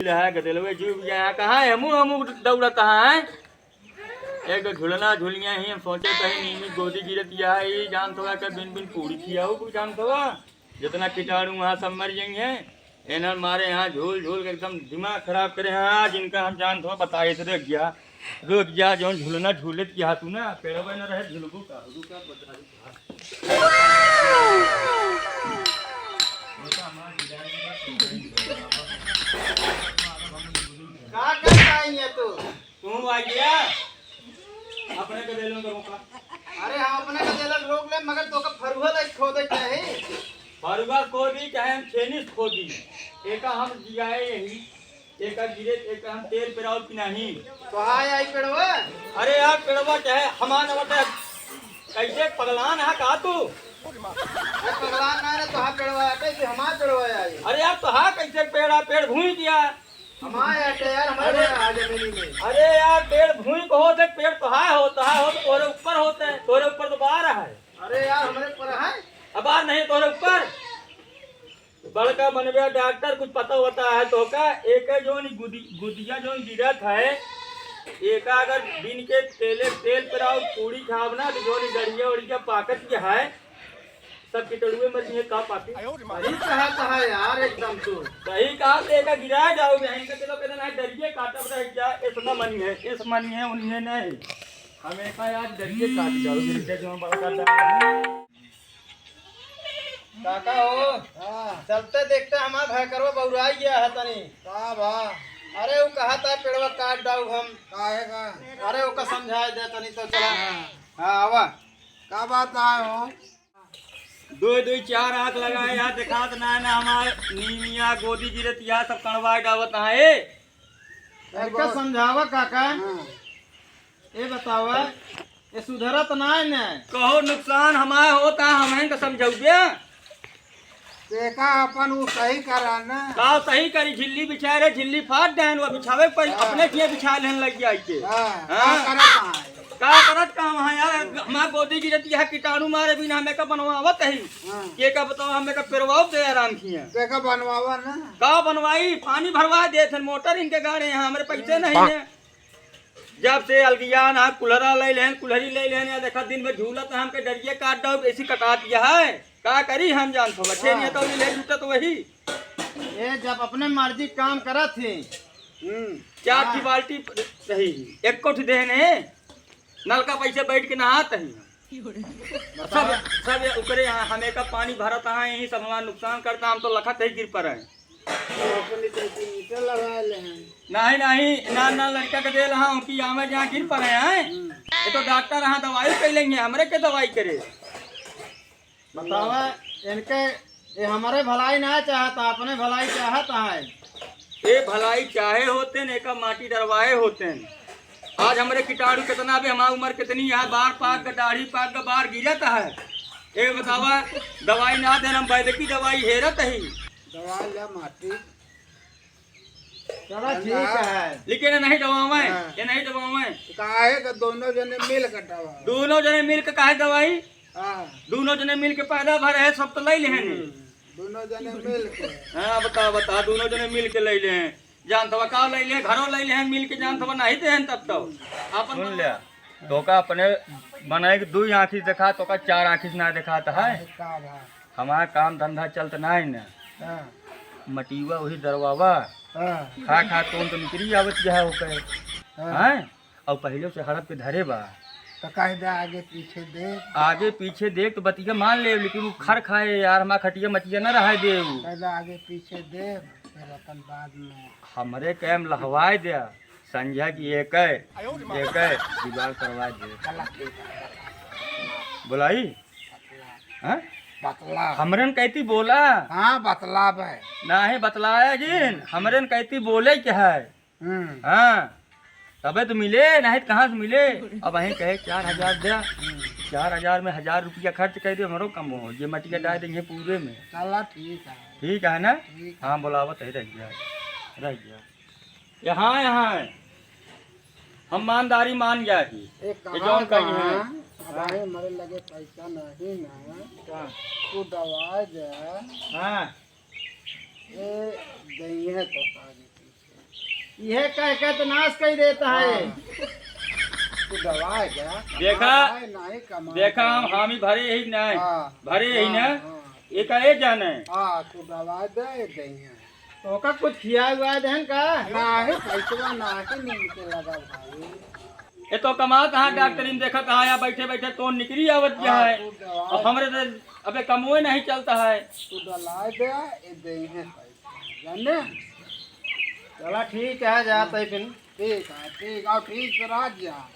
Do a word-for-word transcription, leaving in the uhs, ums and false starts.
है, गदेलवे जीव गया है, कहाँ है? हमू, हमू दौड़त है। एक झुलना झुलिया ही, हम सोचे कहीं नीमी गोदी गिरत या है, ई जान थोड़ा के बिन बिन पूरी खियाऊ, कुछ जान थोड़ा। जितना कीटाणु वहाँ सब मर जाएंगे। एनर मारे यहाँ झूल झूल के एकदम दिमाग खराब करे हैं आज इनका, हम जान थोड़ा बताए थे, रुक जा, रुक जा, जौन झुलना झूलत किया तू ना, पेड़वा न रहे, झुलबू का, रुका, बता, रुका। का करता है ये तू? तू आ गया? अपने गदेलन का रोका। अरे, हम अपने गदेलन रोक ले, मगर तोका फरुआ लाइक खोदे चाही। फरुआ खोदी चाहे हम छेनी से खोदी, एका हम जियाए यही, एका गिरे, एका हम तेल पेराउब कि नहीं। तो हाँ, आई पेड़वा। अरे यार, पेड़वा चाहे हमार न बता, कैसे पगलान है का तू? अरे पगलान ना रे, तो हाँ पेड़वा आटे, कि हमार पेड़वा आई। अरे यार, तो हाँ कैसे पेड़ा, पेड़ भूई दिया। हमारे यहाँ के यार, हमारे अरे, यहाँ आ जमीनी में। अरे यार, पेड़ भूई को होते, पेड़ तो हाय होता है, हो तो तोरे ऊपर होते हैं, तोरे ऊपर तो बार है। अरे यार, हमारे ऊपर है। अब बार नहीं तोरे ऊपर। बड़का बनबे डॉक्टर, कुछ पता होता है तो का? एक जोन गुदी-, गुदिया जोन गिरत है, एका अगर दिन के तेले, तेल पेराउब, पूड़ी खाब ना, तो जोन डढ़िया उड़िया पाकत के है, सब किटड़ुए मर गए, का पापी? सही कहा, कहा यार, एकदम तू। सही कहा, तो एका गिरा जाओ, बहन का चलो, कहते ना, डरिए काटब रह जा, इस न मनी है, इस मनी है, उन्हें नहीं। हम एका यार डरिए काट जाओ, गिर के जो बड़का डर। काका हो, हाँ। चलते देखते हमार भाई करवा बौराई गया है तनी। का बा? अरे, वो कहा था पेड़वा काट डाउ हम। काहे का? अरे, ओका समझाए दे तनी तो चला। हाँ। हाँ, आवा। का बात आए हो? दो, दो, चार आँख लगाए, यहाँ देखात ना, ना हमार नीमिया, गोदी गिरत, यहाँ सब कड़वाए डावत है। ए, इनका बहुत समझावा काका। हाँ। ए बतावा, ए सुधरत ना है ना। कहो नुकसान हमार होता, हमहन का समझौबे। देखा अपन वो सही करा ना। का सही करी, झिल्ली बिछाए रहे, झिल्ली फाट देहन, वो बिछावे पर हाँ। अपने किए बिछा लेन लग जाए के। हाँ, हाँ। का करत है? का करत काम है यार? हमार गोदी गिरत यह कीटाणु मारे बिना हमें का बनवावत है? हाँ। के का बताओ, हमें का पेरवाओ दे आराम किए। देखा बनवावा ना। का बनवाई? पानी भरवा देत हन, मोटर इनके गाड़े हैं, हमरे पैसे नहीं हैं। जब से अलगियान हा कुल्हरा ले लेहन, कुल्हरी ले लेहन, या देखा दिन में झूलत हमके डरिए काट दो, ऐसी कटात यह है। का करी हम जान थो, बच्चे हाँ। नहीं तो ले लूटत वही। ए, जब अपने मर्जी काम करत ही। हम्म। चार हाँ। की बाल्टी रही, एक कोठी देहन है, नलका पैसे बैठ के नहात ही। सब, सब ये ओकरे यहाँ, हमें का पानी भरत है, यही सब हमारा नुकसान करता, हम तो लखत ही गिर पड़े हैं। अपनी तो ईंटे लगा ले हैं। नहीं, नहीं, ना, ना, लड़का के दे रहा हूँ कि आवे जहाँ गिर पड़े हैं। हम्म। ये तो डॉक्टर यहाँ दवाई कर लेंगे, हमरे के दवाई करे। बतावा, इनके, ये हमारे भलाई ना चाहता, अपने भलाई चाहता है। ये भलाई चाहे होते न, एका माटी डरवाए होते न। आज हमरे किटाणु कितना बे, हमार उम्र कितनी है, बार पाक ग, दाढ़ी पाक ग, बार गिरत है। ये बतावा, दवाई ना देन, हम वैद्य की दवाई हेरत ही। दवाई ला माटी। चला ठीक है। लेकिन ये नहीं दवावे, हाँ। ये नहीं दवावे। काहे का दोनों जने मिल के दवा। दोनों जने मिल के काहे दवाई? हाँ। दोनों जने मिल के पैदा भर है, सब तो ले लेहन। हम्म, दोनों जने मिल के। हाँ, बता, बता, दोनों जने मिल के ले लेहन। जान तवा का ले ले, घरो ले ले, मिल के जान तवा नहीं देहन तब तो। अपन सुन ले, तोका अपने बनाए के दुई आँखी देखा, तोका चार आँखी से ना देखात है। अरे का बा? हमार काम धंधा चलत ना है ना। हाँ। मटियुआ वही दरवावा। हाँ। खा खा तोन तो निकरी आवत जा हो कहे। हाँ। हैं? और पहले से हड़प के धरे बा। तो कह दे आगे पीछे देख। आगे पीछे देख तो बतिया मान ले, लेकिन वो खर खाए यार, हमार खटिया मटिया न रहाए दे उ। कह दे आगे पीछे देख, फिर अपन बाद में। हमरे कैम लहवाए दे, संझा की एक है, एक है, जुगाड़ करवा दे। चला ठीक है, बतला। बोलाई? बतला। हाँ? बतला। हमरे न कहती बोला। हाँ, बतला बे। नाही बतलाया जिन, हमरे न कहती बोले क्या है? हम्म। हाँ, तबे तो मिले, नहीं तो कहाँ से मिले? अब अहीं कहे चार हजार दे, हम्म। चार हजार में हजार रुपया खर्च कर दे, हमरो कम हो, ये मटिया डाल देंगे पूरे में। चला ठीक है। ठीक है ना? ठीक है। हाँ, बुलावत है, रह गया, रह गया। यहाँ, यहाँ है। हम ईमानदारी मान जाए ही। ए, ये कहाँ जौन कहीं है। कहाँ? हाँ। भाई, हमारे लगे पैसा नहीं ना। हाँ। तू दवाई दे। हाँ। ए, दइहे तो आगे पीछे। यह कह के तो नाश कर देता है। हाँ। तू दवाई दे। देखा, दवाई नहीं कमा देखा, हम हामी भरे ही नहीं, हाँ। भरे ही हाँ, ना। हाँ। ये का ये जाने? हाँ, तू दवाई दे, ये देंगे। तो का कुछ खिया हुआ देहन का? नाही, पैसवा नाही मिल के लगा भाई। ये तो कमात हाँ, डॉक्टरी में देखत हाँ, यहाँ बैठे बैठे तो निकली आवत गया हाँ, है। तू दवाई और हमरे तो अबे कमवे नहीं चलता है। तू दवाई दे, ये देंगे पैसा, जाने? चला ठीक है, जाते हैं फिर। ठीक है, ठीक है, ठीक से रह जा।